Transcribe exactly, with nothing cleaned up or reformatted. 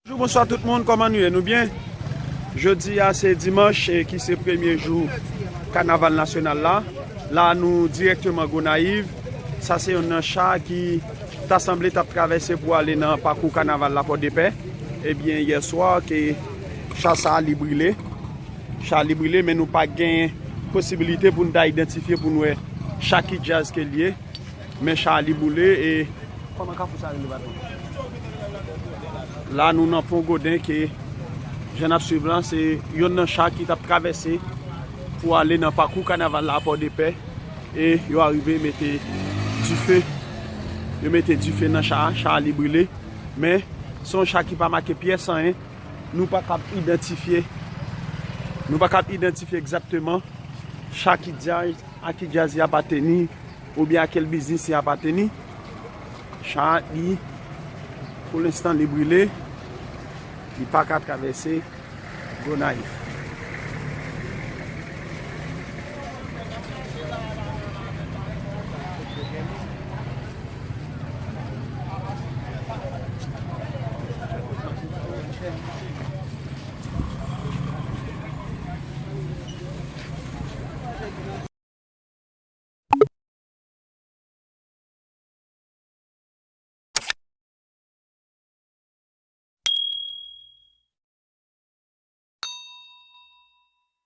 Bonjou, bonswa tout moun, kòman nou ye? Nou byen? Jodi a se dimanch, e ki se premye jou kanaval nasyonal la. La nou dirèkteman Gonayiv. Sa se yonn nan cha ki ta sanble t ap travèse pou ale nan pakou kanaval la Pòdepè. Ebyen, yè swa, ke cha sa a li brile. Cha li brile, men nou pa gen posibilite pou n ta idantifye, pou n wè cha ki djaz ke l ye. Men cha li boule e kòman kafou sa rele, patwon? La nou nan Pon Goden, ke jan n ap swiv lan, se yonn nan cha ki t ap travèse pou ale nan pakou kanaval la Pòdepè, e yo arive mete dife. Yo mete dife nan cha a, cha a li brile. Men se yon cha ki pa make pyès anyen. Nou pa kab idantifye, nou pa kab idantifye egzakteman cha ki djaz, a ki djaz li aparteni, oubyen a kèl biznis li aparteni. Cha a, li, pou lenstan, li brile, li pa ka travèse Gonayiv.